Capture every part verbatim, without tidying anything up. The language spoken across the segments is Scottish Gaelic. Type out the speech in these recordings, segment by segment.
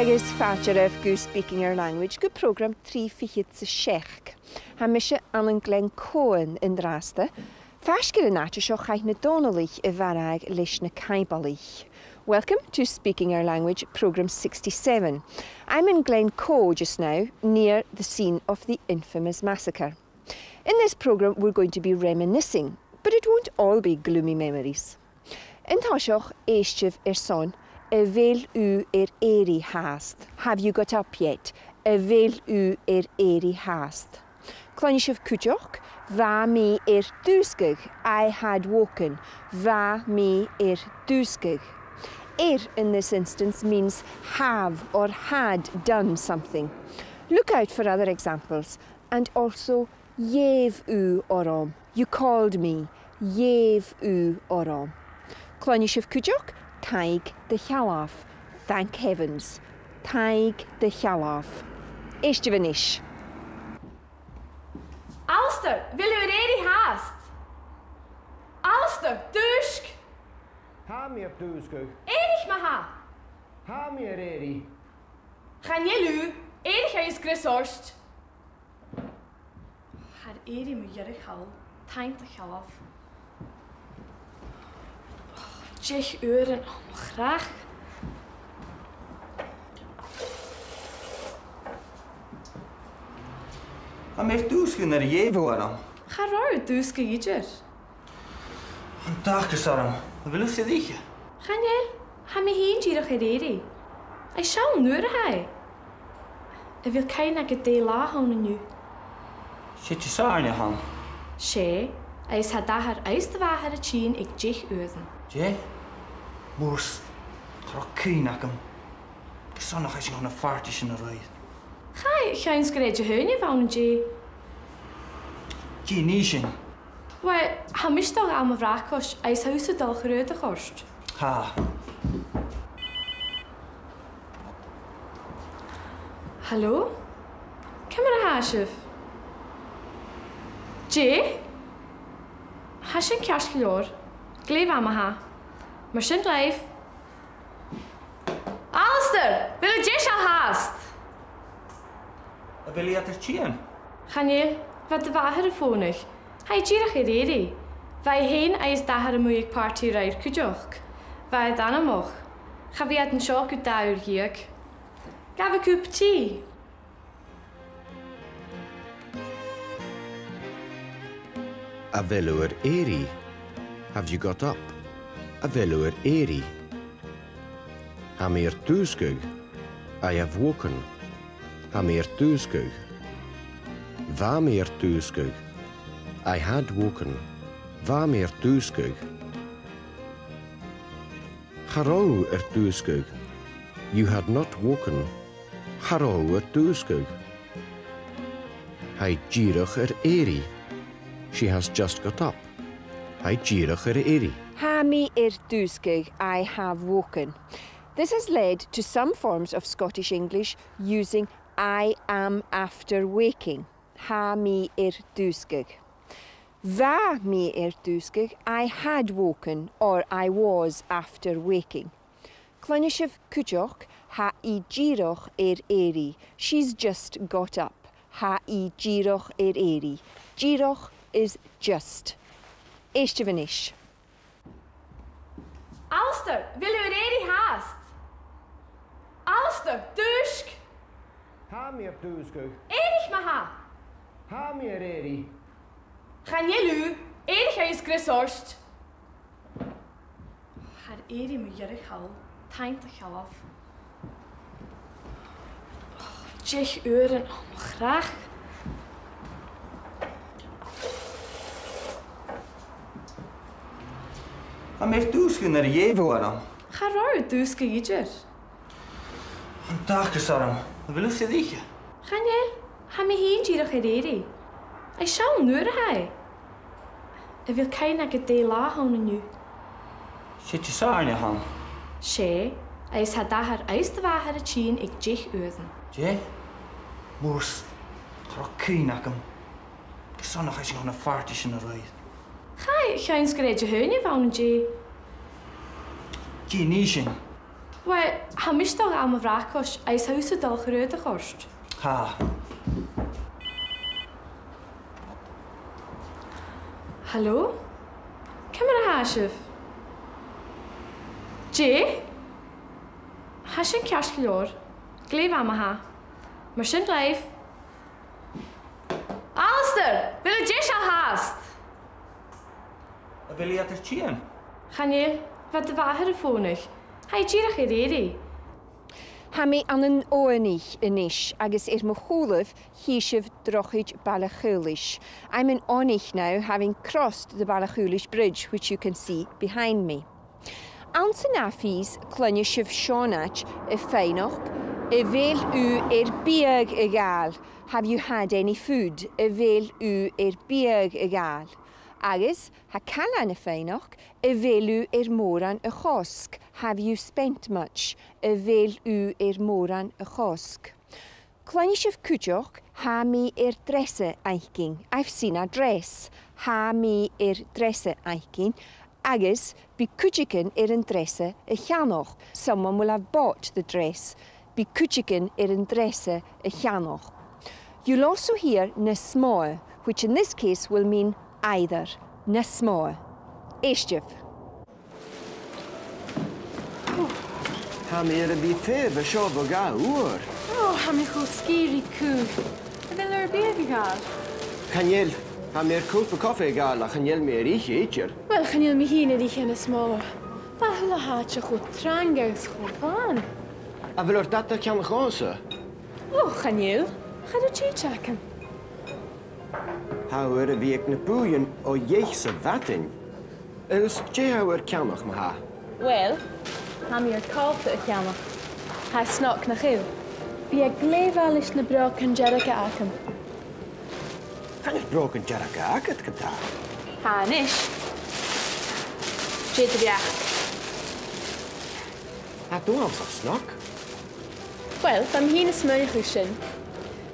Agus fàilte oirbh gu Speaking Our Language, gu prògram trì fichead 's a seachd. Tha mise ann an Glencoe an-dràsta. Faisg air an àite seo chaidh na Dòmhnallaich a mharbhadh leis na Caimbeulaich. Welcome to Speaking Our Language, programme sixty-seven. I'm in Glencoe just now, near the scene of the infamous massacre. In this programme, we're going to be reminiscing, but it won't all be gloomy memories. An toiseach, èistibh airson, a bheil thu air èirigh fhathast? Have you got up yet? A bheil thu air èirigh fhathast? Cluinnidh sibh cuideachd, bha mi air dùsgadh, I had woken, bha mi air dùsgadh. Air in this instance means have or had done something. Look out for other examples, and also, dh'èigh thu orm. You called me. Dh'èigh thu orm. Cluinnidh sibh cuideachd, taing do shealbh. Thank heavens. Taing do shealbh. Èistibh a-nis. Alasdair, a bheil thu air èirigh fhathast? Alasdair, dùisg! Tha mi air dùsgadh. Èirich ma-thà! Tha mi air èirigh. Chan eil thu, èirich agus greas ort. Tha thu air èirigh mu dheireadh thall, taing do shealbh. Deich uairean, o, mo chreach. Tha mi air dùsgadh nuair a dh'èigh thu orm. Cha robh thu air dùsgadh idir. An t-acras orm, a bheil thusa air ithe? Chan eil, tha mi fhìn dìreach air èirigh. Agus seall nuair a tha e. A bheil cuimhne agad dè an latha a th' ann an-diugh? 'S e Disathairne a th' ann. 'S e, agus tha d' athair agus do mhàthair a' tighinn aig deich uairean. Dè? Mòr s-, cha robh cuimhne agam. Carson nach eil sinn a' dol dhan phàrtaidh sin a-raoir? Chaidh, chionn 's gur e Dihaoine a bh' ann an-dè. Dè nì sinn? Uill, tha mise a' dol a dh'fhalbh mo bhràcaist agus tha thusa a' dol a chraobhadh ort. Tha. Halò? Ciamar a tha sibh? Dè? Tha sin ceart gu leòr. Glè mhath ma-thà. Mar sin leibh. Alasdair, a bheil thu deiseil fhathast? A bheil iad air tighinn? Chan eil, bha do mhàthair a' fònadh. Tha i dìreach air èirigh. Bha i fhèin agus d' athair a-muigh aig pàrtaidh a-raoir cuideachd. Bha iad anmoch. Cha bhi iad an seo gu dà uair dheug. Gabh a cupa tì. A bheil thu air èirigh? Have you got up? A bheil thu air èirigh? Tha mi air dùsgadh. I have woken. Tha mi air dùsgadh. Bha mi air dùsgadh. I had woken. Bha mi air dùsgadh. Cha robh thu air dùsgadh. You had not woken. Cha robh thu air dùsgadh. Tha i dìreach air èirigh. She has just got up. Tha i dìreach air èirigh. Tha mi air dùsgadh, I have woken. This has led to some forms of Scottish English using I am after waking. Tha mi air dùsgadh. Bha mi air dùsgadh, I had woken, or I was after waking. Cluinnidh sibh cuideachd, tha i dìreach air èirigh. She's just got up. Tha i dìreach air èirigh. Dìreach is just. Èistibh a-nis. Alasdair, a bheil thu air èirigh fhathast? Alasdair, dùisg! Tha mi air dùsgadh. Èirich ma-thà! Tha mi air èirigh. Chan eil thu, èirich agus greas ort. Tha thu air èirigh mu dheireadh thall, taing do shealbh. Deich uairean, o, mo chreach. Tha mi air dùsgadh nuair a dh'èigh thu orm. Cha robh thu air dùsgadh idir. An t-acras orm, a bheil thusa air ithe? Chan eil, tha mi fhìn dìreach air èirigh. Agus seall nuair a tha e. A bheil cuimhne agad dè an latha a th' ann an-diugh? 'S e Disathairne a th' ann. 'S e, agus tha d' athair agus do mhàthair a' tighinn aig deich uairean. Dè? Mòr s-, cha robh cuimhne agam. Carson nach eil sinn a' dol dhan phàrtaidh sin a-raoir? Chaidh, chionn 's gur e Dihaoine a bh' ann an-dè. Dè nì sinn? Uill, tha mise a' dol a dh'fhaighinn bracaist, agus tha thusa a' dol a chur air do chorp. Tha. Halò? Ciamar a tha sibh? Dè? Tha sin ceart gu leòr. Glè mhath ma-thà. Mar sin leibh. Alasdair, a bheil thu deiseil fhathast? A bheil iad air tighinn? Chan eil, bha do mhàthair a' fònadh. Tha i dìreach air èirigh. Tha mi ann an Oilthigh a-nis agus air mo chùlaibh chì sibh Drochaid Baile a' Chaolais. I'm in Oilthigh now, having crossed the Baile a' Chaolais Bridge, which you can see behind me. Anns an ath phìos, cluinnidh sibh Seònaid a' faighneachd, a bheil thu air biadh a ghabhail, have you had any food, a bheil thu air biadh a ghabhail. Agus tha Cailean a' faighneachd, a bheil thu air mòran a chosg, have you spent much, a bheil thu air mòran a chosg. Cluinnidh sibh cuideachd, tha mi air dreasa fhaicinn, I've seen a dress, tha mi air dreasa fhaicinn, agus bidh cuideigin air an dreasa a cheannach, someone will have bought the dress, bidh cuideigin air an dreasa a cheannach. You'll also hear nas motha, which in this case will mean either, nas motha. Èistibh. Tha mi air a bhith taobh an seo bho dhà uair. Ò, tha mi cho sgìth ri cù. A bheil thu air biadh a ghabhail? Chan eil. Tha mi air cupa cofaidh a ghabhail ach chan eil mi air ithe idir. Uill, chan eil mi fhìn air ithe nas motha. Bha a h-uile h-àite cho trang agus cho fann. A bheil ur dad a' ceannach dhòmhsa? Ò, chan eil. Cha robh tìde agam. Tha thu air a bhith aig na bùithean o dheich sa mhadainn. Agus dè tha thu air ceannach ma-thà? Uill, tha mi air còta a cheannach. Tha e snog, nach eil? Bidh e glè mhath leis na brògan dearga agam. Chan eil brògan dearga agad, ge-tà? Tha a-nis. Dè do bheachd? Tha iad uabhasach snog. Uill, bha mi fhìn a' smaoineachadh sin.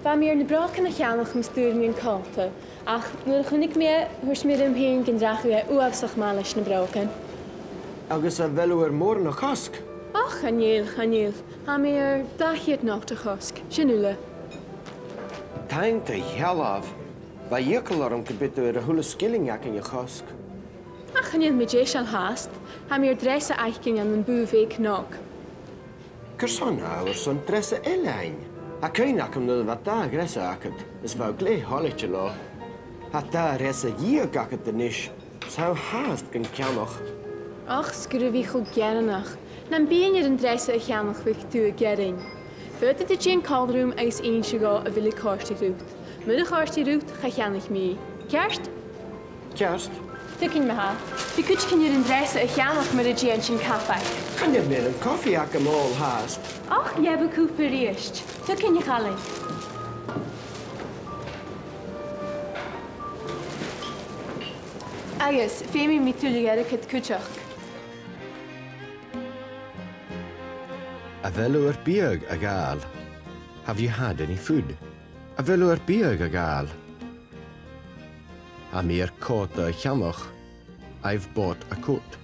Bha mi air na brògan a cheannach mus d' fhuair mi an còta, ach nuair a chunnaic mi e, thuirt mi rium fhìn gun rachadh e uabhasach math leis na brògan. Agus a bheil thu air mòran a chosg? Och, chan eil, chan eil. Tha mi air dà cheud not a chosg, sin uile. Taing do shealbh. Bha eagal orm gum biodh tu air a h-uile sgillinn againn a chosg. Ach chan eil mi deiseil fhathast. Tha mi air dreasa fhaicinn ann am bùth bheag snog. Carson a tha thu airson dreasa eile fhaighinn? Tha cuimhne agam nuair a bha dà dhreasa agad, is bha thu glè thoilichte leotha. Tha dà dhreasa dheug agad a-nis, 's tha thu fhathast gan ceannach. Och, 's gu robh i cho gearaineach. Nam bithinn air an dreasa a cheannach, bhiodh tu a' gearain. Faodaidh tu tighinn còmhla rium agus innse dhomh a bheil i a' còrdadh riut. Mura còrd i riut, cha cheannaich mi i. Ceart? Ceart. Tiugainn ma-thà. Bidh cuideigin air an dreasa a cheannach mura dèan sinn cabhaig. Chan eil mòran cofaidh agam a-nis. Och, gheibh thu cupa a-rithist. Tiugainn, a Chailein. Agus feumaidh mi tuilleadh airgid cuideachd. A bheil thu air biadh a ghabhail? Have you had any food? A bheil thu air biadh a ghabhail? Tha mi air còta a cheannach. I've bought a coat.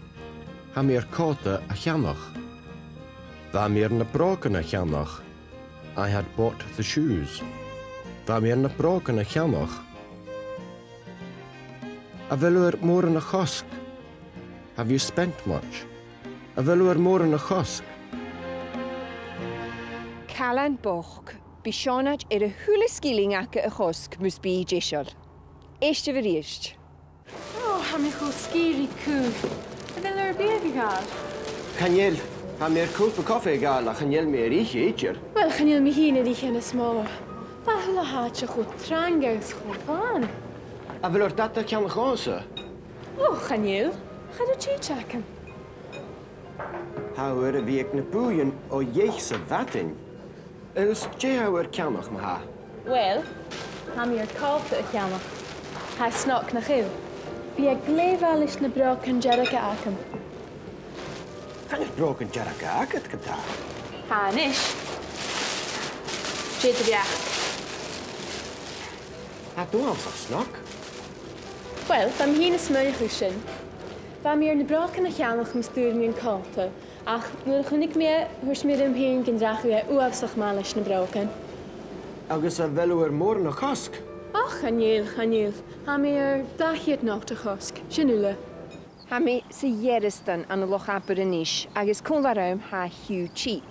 Tha mi air còta a cheannach. Bha mi air na brògan a cheannach. I had bought the shoes. Bha mi air na brògan a cheannach. A bheil thu air mòran a chosg? Have you spent much? A bheil thu air mòran a chosg? Cailean bochd, bidh Seònaid air a h-uile sgillinn aca a chosg mus bi i deiseil. Èistibh a-rithist. Ò, tha mi cho sgìth ri cù. A bheil thu air biadh a ghabhail? Chan eil. Tha mi air cupa cofaidh a ghabhail ach chan eil mi air ithe idir. Uill, chan eil mi fhìn air ithe nas motha. Bha a h-uile h-àite cho trang agus cho fann. A bheil ur dad a' ceannach dhòmhsa? Ò, chan eil. Cha robh tìde agam. Tha thu air a bhith aig na bùithean o dheich sa mhadainn. Agus dè tha thu air ceannach ma-thà? Uill, tha mi air còta a cheannach. Tha e snog, nach eil? Bidh e glè mhath leis na brògan dearga agam. Chan eil brògan dearga agad, ge-tà? Tha a-nis. Dè do bheachd? Tha iad uabhasach snog. Uill, bha mi fhìn a' smaoineachadh sin. Bha mi air na brògan a cheannach mus d' fhuair mi an còta, Ach nuair a chunnaic mi e, thuirt mi rium fhìn gun deachaidh e uabhasach math leis na brògan. Agus a bheil thu air mòran a chosg? Och, chan eil, chan eil. Tha mi air dà cheud not a chosg. Sin uile. Tha mi sa Ghearasdan ann an Loch Abar a-nis, agus còmhla rium tha Hugh Cheap.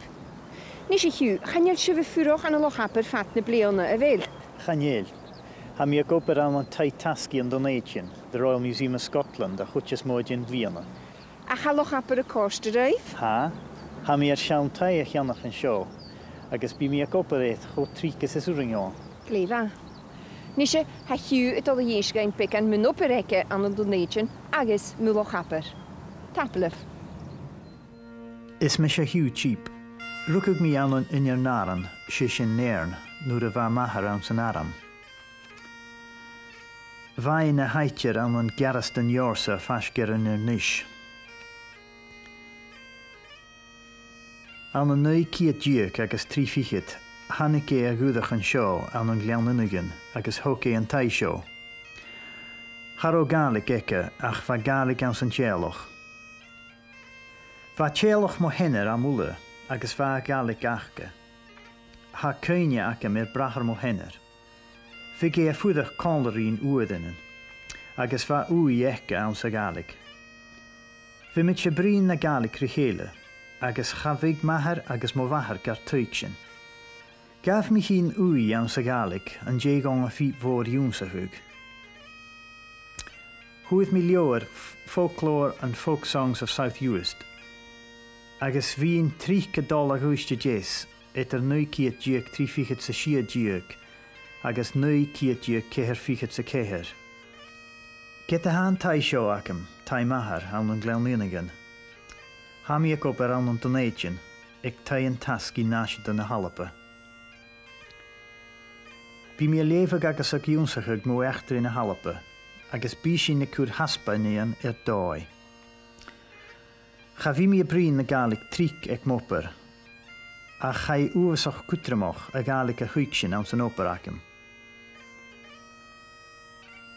Nise, a Hugh, chan eil sibh a' fuireach ann an Loch Abar fad na bliadhna, a bheil? Chan eil. Tha mi ag obair ann an taigh-tasgaidh an Dùn Èideann, the Royal Museum of Scotland, a' chuid as motha den bhliadhna. Ach tha Loch Abar a' còrdadh ribh? Tha. Tha mi air seann taigh a cheannach an seo, agus bidh mi ag obair air cho tric 's as urrainn dhomh. Glè mhath. Nise, tha Hugh a' dol a dh'innse dhuinn beagan mun obair aige ann an Dùn Èideann agus mu Loch Abar. Tapadh leibh. Is mise Hugh Cheap. Rugadh mi ann an Inbhir Narann, 's e sin Nairn, nuair a bha m' athair anns an arm. Bha e na thidsear ann an Gearasdan Eòrsa faisg air Inbhir Nis. Ann an naoi ceud deug agus trì fichead, thàinig e a dh'fhuireach an seo ann an Gleann Fhionnlaighean agus thog e an taigh seo. Cha robh Gàidhlig aige ach bha Gàidhlig anns an teaghlach. Bha teaghlach mo sheanar à Muile agus bha Gàidhlig aca. Tha cuimhne agam air bràthair mo sheanar. Bhiodh e a' fuireach còmhla rinn uaireannan, agus bha ùidh aige anns a' Ghàidhlig. Bhiomaid a' bruidhinn na Gàidhlig ri chèile, agus cha bhiodh m' athair agus mo mhàthair gar tuigsinn. Ghabh mi fhìn ùidh anns a' Ghàidhlig an dèidh dhomh a' phìob mhòr ionnsachadh. Fhuair mi leabhar F-, Folklore and Folk Songs of South Uist, agus bhithinn tric a' dol a dh'Uibhist a Deas eadar naoi ceud deug trì fichead 's a sia deug agus naoi ceud deug ceithir fichead 's a ceithir. Ged a tha an taigh seo agam, taigh m' athar, ann an Gleann Fhionnlaighean, tha mi ag obair ann an Dùn Èideann, aig Taigh-tasgaidh Nàiseanta na h-Alba. Bidh mi a' leughadh agus ag ionnsachadh mu eachdraidh na h-Alba, agus bidh sinn a' cur hasbainnean air dòigh. Cha bhi mi a' bruidhinn na Gàidhlig tric aig m' obair, ach tha e uabhasach cudromach a' Ghàidhlig a thuigsinn anns an obair agam.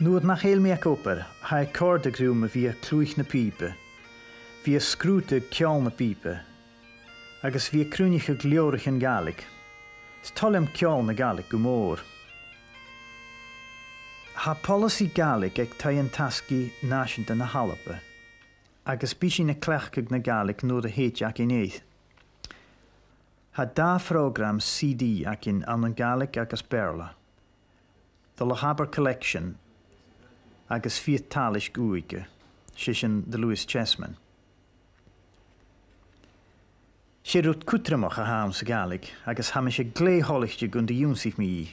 Nuair nach eil mi ag obair, tha e a' còrdadh rium a bhith a' cluich na pìoba, bhith a' sgrùdadh ceòl na pìoba, agus bhith a' cruinneachadh leabhraichean Gàidhlig. 'S toil leam ceòl na Gàidhlig gu mòr. Tha poileasaidh Gàidhlig aig Taigh-tasgaidh Nàiseanta na h-Alba, agus bidh sinn a' cleachdadh na Gàidhlig nuair a thèid againn e. Tha dà phrògram C D againn ann an Gàidhlig agus Beurla, The Lochaber Collection agus Fìor Tàileisg Ùige, 's e sin The Lewis Chessmen. 'S e rud cudromach a th' anns a' Ghàidhlig, agus tha mise glè thoilichte gun do dh'ionnsaich mi i.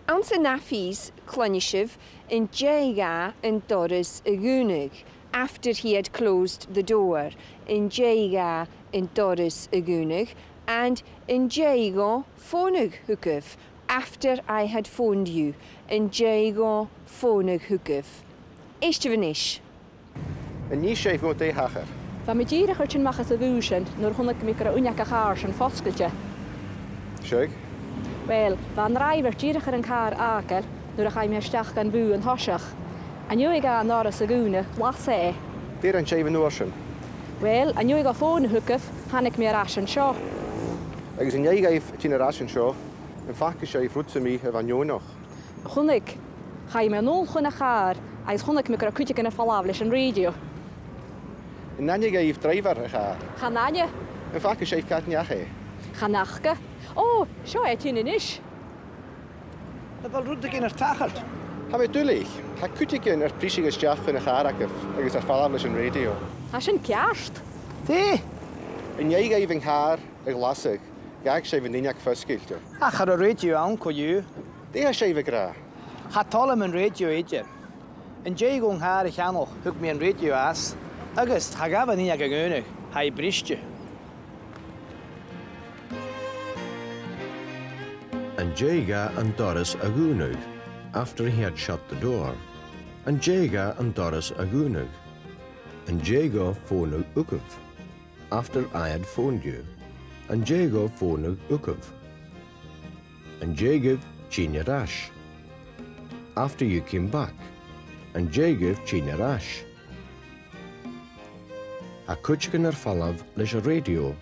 Anns an ath phìos, cluinnidh sibh: An dèidh dha an doras a dhùnadh, after he had closed the door. An dèidh dha an doras a dhùnadh, and an dèidh dhomh fònadh thugaibh, after I had phoned you. An dèidh dhomh fònadh thugaibh. Èistibh a-nis. An innis sibh dhomh dè thachair? Bha mi dìreach air tighinn a-mach às a' bhùth sin nuair a chunnaic mi gun robh uinneag a' chàr sin fosgailte. Seadh? Uill, bha an dràibhear dìreach air an càr fhàgail nuair a chaidh mi a-steach dhan bhùth an toiseach. An dèidh dha an doras a dhùnadh, las e e. Dè rinn sibh an uair sin? Uill, an dèidh dhomh fònadh thugaibh, thàinig mi air ais an seo. Agus an dèidh dhuibh tighinn air ais an seo, am faca sibh rud sam bith a bha neònach? Chunnaic. Chaidh mi a-null chun a' chàir agus chunnaic mi gun robh cuideigin a' falbh leis an rèidio. An aithnich sibh dràibhear a' chàir? Chan aithnich. Am faca sibh càit an deach e? Chan fhaca. Ò, seo e a' tighinn a-nis. A bheil rudeigin air tachairt? Tha mi duilich. Tha cuideigin air briseadh a-steach chun a' chàir agaibh agus air falbh leis an rèidio. Tha sin ceart. Dè? An dèidh dhuibh an càr a ghlasadh, dh'fhàg sibh an uinneag fosgailte. Ach cha robh rèidio ann co-dhiù. Dè tha sibh ag ràdh? Cha toil leam an rèidio idir. An dèidh dhomh an càr a cheannach, thug mi an rèidio às, agus cha ghabh an uinneag a dhùnadh, tha e briste. An dèidh dha an doras a dhùnadh, after he had shut the door. An dèidh dha an doras a dhùnadh. An dèidh dhomh fònadh thugaibh. After I had phoned you. An dèidh dhomh fònadh thugaibh. An dèidh dhuibh tighinn air ais. After you came back. An dèidh dhuibh tighinn air ais. Tha cuideigin air falbh leis an rèidio.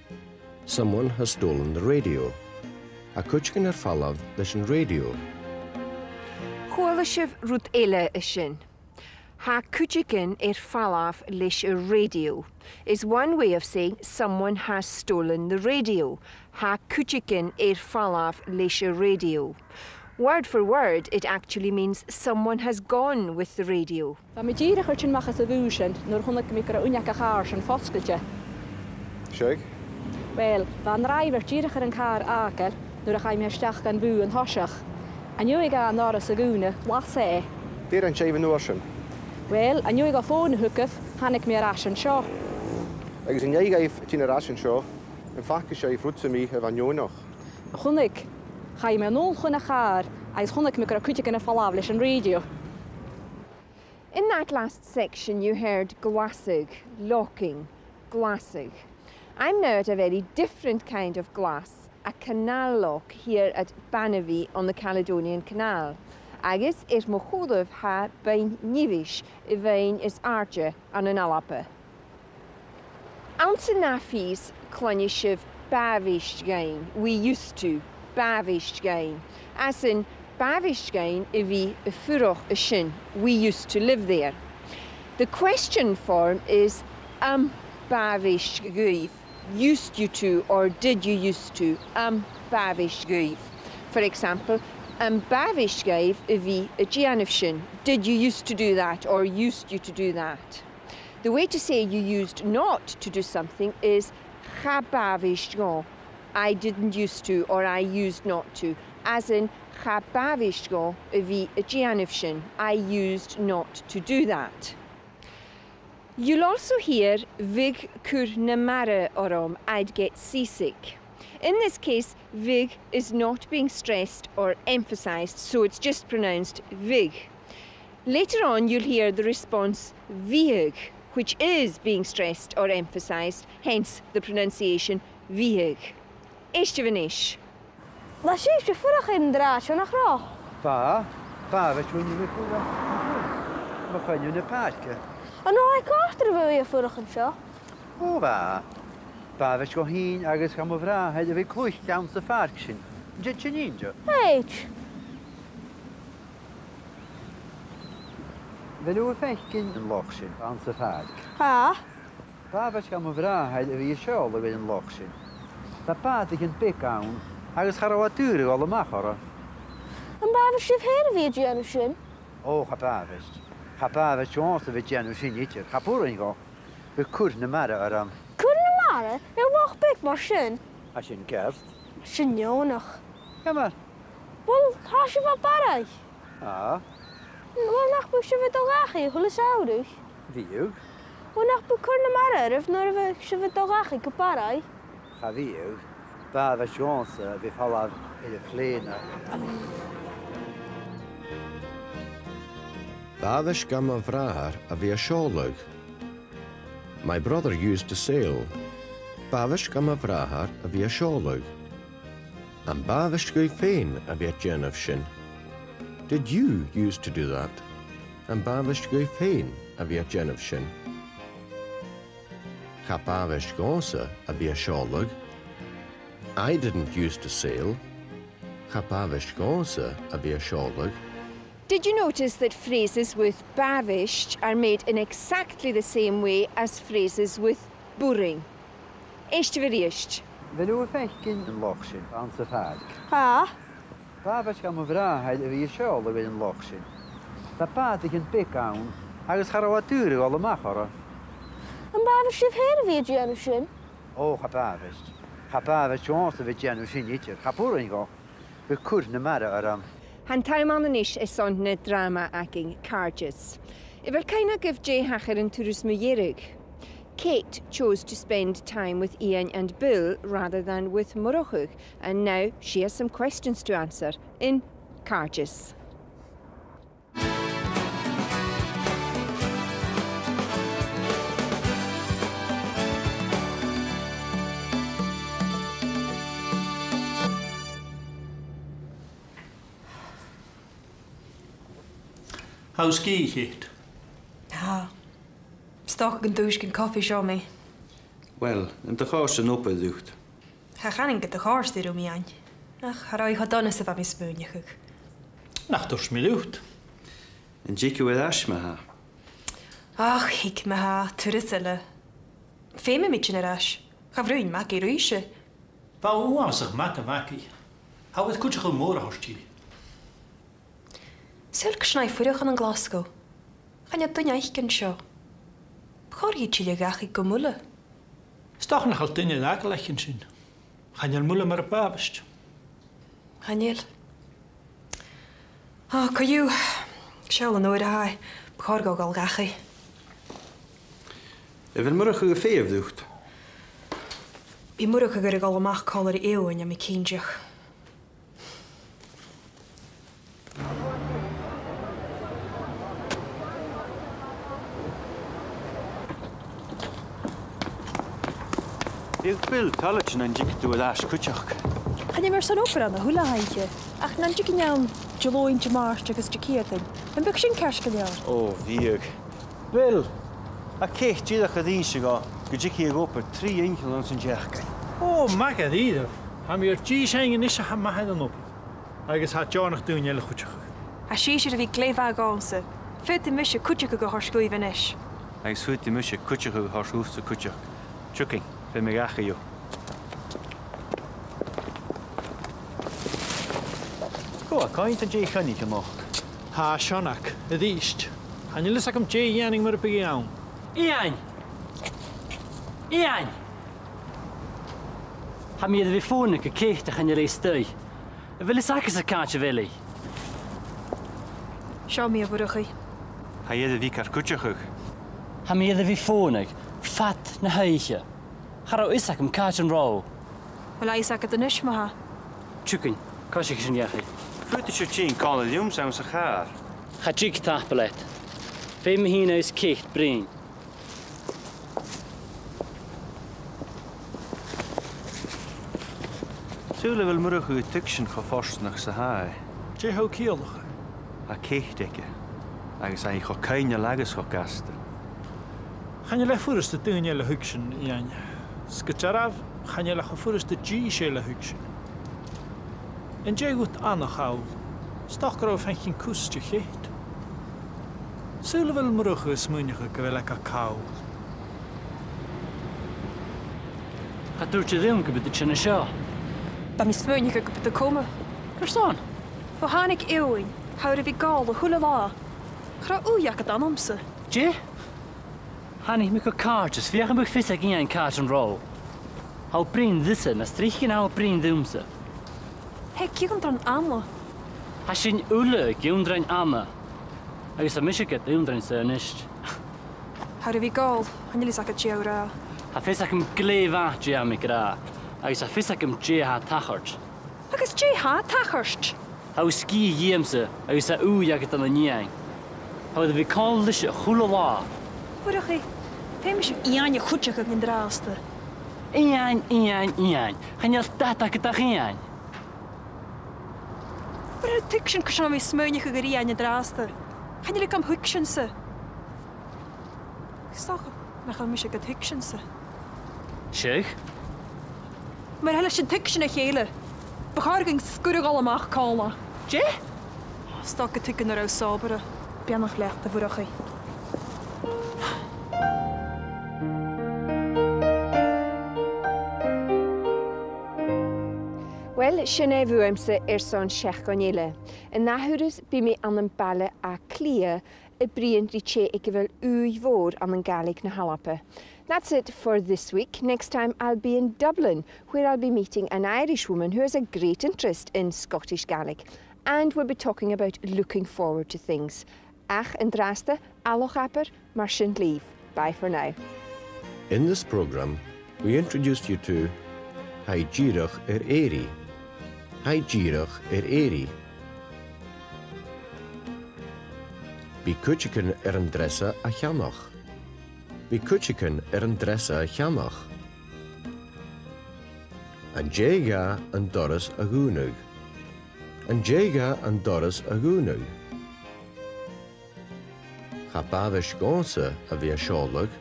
Someone has stolen the radio. Tha cuideigin air falbh leis an rèidio. Chuala sibh rud eile an sin. Tha cuideigin air falbh leis an rèidio is one way of saying someone has stolen the radio. Tha cuideigin air falbh leis an rèidio. Word for word, it actually means someone has gone with the radio. Bha mi dìreach air tighinn a-mach às a' bhùth sin nuair a chunnaic mi gun robh uinneag a' chàr sin fosgailte. Seadh? Uill, bha an dràibhear dìreach air an càr fhàgail nuair a chaidh mi a-steach dhan bhùth an toiseach. An dèidh a' gheamhraidh a dhùnadh, las e. Dè rinn sibh an uair sin? Uill, an dèidh dhomh fòn a thugadh, thàinig mi air ais an seo. Agus an dèidh dhuibh tighinn air ais an seo, am faca sibh rud sam bith a bha neònach? Chunnaic. Chaidh mi a-null chun a' chàir agus chunnaic mi gun robh cuideigin air falbh leis an rèidio. In that last section you heard glasadh, locking, glasadh. I'm now at a very different kind of glass, a canal lock here at Banavie on the Caledonian Canal. Agus air mo chùlaibh tha beinn Nibheis, a' bheinn as àirde ann an Alba. Anns an ath phìos cluinnidh sibh b' àbhaist dhuinn, we used to, b' àbhaist dhuinn. As in, b' àbhaist dhuinn a bhith a' fuireach an sin, we used to live there. The question form is am b' àbhaist dhuibh, used you to or did you used to, am b' àbhaist dhuibh. For example, am b' àbhaist dhuibh a bhith a' dèanamh sin, did you used to do that or used you to do that. The way to say you used not to do something is cha b' àbhaist dhomh, I didn't used to or I used not to, as in cha b' àbhaist dhomh a bhith a' dèanamh sin, I used not to do that. You'll also hear bhiodh cur na mara orm, I'd get seasick. In this case, bhiodh is not being stressed or emphasised, so it's just pronounced bhiodh. Later on, you'll hear the response bhitheadh, which is being stressed or emphasised, hence the pronunciation bhitheadh. Èistibh a-nis. Bha sibhse a' fuireach air an tràth seo, nach robh? Bha, b' àbhaist dhuinn a bhith a' fuireach mu choinneamh na pàirce. An robh e a' còrdadh ribh a bhith a' fuireach an seo? Ò, bha. B' àbhaist dhomh fhìn agus dha mo bhràthair a bhith a' cluich anns a' phàirc sin. An tèid sinn innte? Thèid. A bheil thu a' faicinn an loch sin anns a' phàirc? Tha. B' àbhaist dha mo bhràthair a bhith a' seòladh air an loch sin. Tha bàtaichean beaga ann agus cha robh e daor a dhol a-mach orra. Am b' àbhaist dhuibh fhèin a bhith a' dèanamh sin? Ò, cha b' àbhaist. Cha b' àbhaist dhòmhsa a bhith a' dèanamh sin idir. Cha b' urrainn dhomh. Bhiodh cur na mara orm. Cur na mara? Air loch beag mar sin? Tha sin ceart. Sin neònach. Ciamar? Uill, tha sibh à Barraigh. Tha. Uill, nach biodh sibh a' dol dhachaigh a h-uile samhradh? Bhiodh. Uill, nach biodh cur na mara oirbh nuair a bhiodh sibh a' dol dhachaigh gu Barraigh? Cha bhiodh. B' àbhaist dhòmhsa a bhith a' falbh air a' phlèana. B' àbhaist dha mo bhràthair a bhith a' seòladh. My brother used to sail. B' àbhaist dha mo bhràthair a bhith a' seòladh. Am b' àbhaist dhuibh fhèin a bhith a' dèanamh sin? Did you used to do that? Am b' àbhaist dhuibh fhèin a bhith a' dèanamh sin? Cha b' àbhaist dhòmhsa a bhith a' seòladh. I didn't used to sail. Cha b' àbhaist dhòmhsa a bhith a' seòladh. Did you notice that phrases with b' àbhaist are made in exactly the same way as phrases with b' urrainn? Èistibh a-rithist. A bheil thu a' faicinn an loch sin anns a' phàirc? Tha. B' àbhaist dha mo bhràthair a bhith a' seòladh air an loch sin. Tha bàtaichean beaga ann agus cha robh e daor a dhol a-mach orra. Am b' àbhaist dhuibh fhèin a bhith a' dèanamh sin? Ò, cha b' àbhaist. Cha b' àbhaist dhòmhsa a bhith a' dèanamh sin idir. Cha b' urrainn dhomh. Bhiodh cur na mara orm. Tha an t-àm ann a-nis airson na dràma againn, Càirdeas. A bheil cuimhne agaibh dè thachair an turas mu dheireadh? Kate chose to spend time with Iain and Bill rather than with Murchadh, and now she has some questions to answer in Càirdeas. Tha thu sgìth, Kate? Tha. 'S dòcha gun dùisg an cofaidh seo mi. Uill, an do chòrd an obair riut? Cha chanainn gun do chòrd e rium, Iain. Ach cha robh e cho dona 's a bha mi a' smaoineachadh. Nach tuirt mi riut? An tig thu air ais, ma-thà? Ach, thig ma-thà, turas eile. Feumaidh mi tighinn air ais. Cha bhruidhinn Magaidh ribhse. Bha e uabhasach math do Mhagaidh. Tha e air cuideachadh mòr a thoirt dhi. Saoil carson a tha e a' fuireach ann an Glaschu. Chan eil duine aice an seo. Bu chòir dhi tilleadh dhachaigh gu Muile. 'S dòcha nach eil duine air fhàgail aice an sin. Chan eil Muile mar a b' àbhaist. Chan eil. Ò, co-dhiù, seall an uair a tha e, bu chòir dhomh a dhol dhachaigh. A bheil Murchadh air feitheamh riut? Bidh Murchadh air a dhol a-mach còmhla ri Eòghainn, tha mi cinnteach. Bhiodh Bill toilichte nan tigeadh tu air ais cuideachd. Chan eil mi airson obair ann a h-uile h-oidhche, ach nan tigeadh ann Diluain, Dimàirt agus Diciadain, am biodh sin ceart gu leòr? Ò, bhiodh. Uill, tha Ceit dìreach air innse dhomh gun tig i a dh'obair trì oidhchean anns an t-seachdain. Ò, math dha-rìribh. Tha mi air dìochuimhneachadh a-nis a tha math air an obair. Agus tha deònach daoine eile a chuideachadh. Tha sibhse air a bhith glè mhath dhòmhsa. Faodaidh mise cuideachadh a thoirt dhuibh a-nis. Agus faodaidh mise cuideachadh a thoirt dhutsa cuideachd. Tiugainn, feumaidh mi dhachaigh. Cò tha a' coimhead an dèidh Choinnich a-nochd? Tha Seonag a-rithist. Chan eil fhios agam dè dhèanainn mura biodh i ann. Iain! Iain! Tha mi air a bhith a' fònadh gu Ceit ach chan eil i a-staigh. A bheil fhios agadsa càit a bheil i? Seo mi, a Mhurchaidh. Tha i air a bhith car cuideachaidh. Tha mi air a bhith a' fònadh fad na h-oidhche. Cha robh fhios agam càit an robh. Uill, tha fhios agad a-nis, ma-thà. Tiugainn, coisich sinn dhachaigh. Faodaidh sibh tighinn còmhla riumsa anns a' chàr. Cha tig, tapadh leat. Feumaidh mi fhìn agus Ceit bruidhinn. Saoil a bheil Murchadh a' tuigsinn cho fortanach 's a tha e? Dè tha thu a' ciallachadh? Tha Ceit aige, agus tha i cho coibhneil agus cho gasta. Chan eil e furasta daoine eile a thuigsinn, Iain. 'S gu dearbh, chan eil e cho furasta dithis eile a thuigsinn. An dèidh dhut Anna chall, 's dòcha gun robh thu a' faicinn cus de Cheit. Saoil a bheil Murchadh a' smaoineachadh gu bheil e ga call? Cha tuirt e rium gum biodh tu a' tighinn an seo. Bha mi a' smaoineachadh gum biodh tu coma. Carson? Bho thàinig Eòghainn, tha thu air a bhith a' gabhail a h-uile latha. Cha robh ùidh agad annamsa. Dè? Thàinig mi gu càirdeas, feuch am biodh fios aig Iain càit an robh. Tha thu a' bruidhinn riutsa nas trice na tha thu a' bruidhinn riumsa. Tha e ag ionndrainn Anna. Tha sinn uile ag ionndrainn Anna. Agus tha mise gad ionndrainn-sa a-nis. Tha thu air a bhith a' gabhail, chan eil fhios agad dè tha thu ag ràdh. Tha fios agam glè mhath dè tha mi ag ràdh, agus tha fios agam dè tha a' tachairt. Agus dè tha a' tachairt? Tha thu sgìth dhìomsa agus tha ùidh agad ann an Iain. Tha thu air a bhith còmhla ris a h-uile latha. Murchaidh, feumaidh sinn Iain a chuideachadh an-dràsta. Iain, Iain, Iain. Chan eil dad agad ach Iain. Mura tuigsinn carson a tha mi a' smaoineachadh air Iain an-dràsta. Chan eil e gam thuigsinn-sa. 'S dòcha nach eil mise gad thuigsinn-sa. Seadh? Mura h-eil sinn a' tuigsinn a chèile, bu chòir dhuinn sgur a dhol a-mach còmhla. Dè? 'S dòcha gun tuig thu nach robh thu sòbhar. Beannachd leat, a Mhurchaidh. Uill, sin e bhuamsa airson seachdain eile. An ath thuras bidh mi ann am Baile Àtha Cliath a' bruidhinn ri tè aig a bheil ùidh mhòr ann an Gàidhlig na h-Alba. That's it for this week. Next time I'll be in Dublin, where I'll be meeting an Irish woman who has a great interest in Scottish Gaelic, and we'll be talking about looking forward to things. Ach an-dràsta, ath-loidhne, mar sin leibh. Bye for now. In this programme, we introduced you to: Tha i dìreach air èirigh. Tha i dìreach air èirigh. Bidh cuideigin air an dreasa a cheannach. Bidh cuideigin air an dreasa a cheannach. An dèidh dha an doras a dhùnadh? An dèidh dha an doras a dhùnadh? Cha b' àbhaist dhòmhsa a bhith a' seòladh.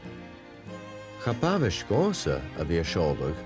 Cha b' àbhaist dhòmhsa a bhith a' seòladh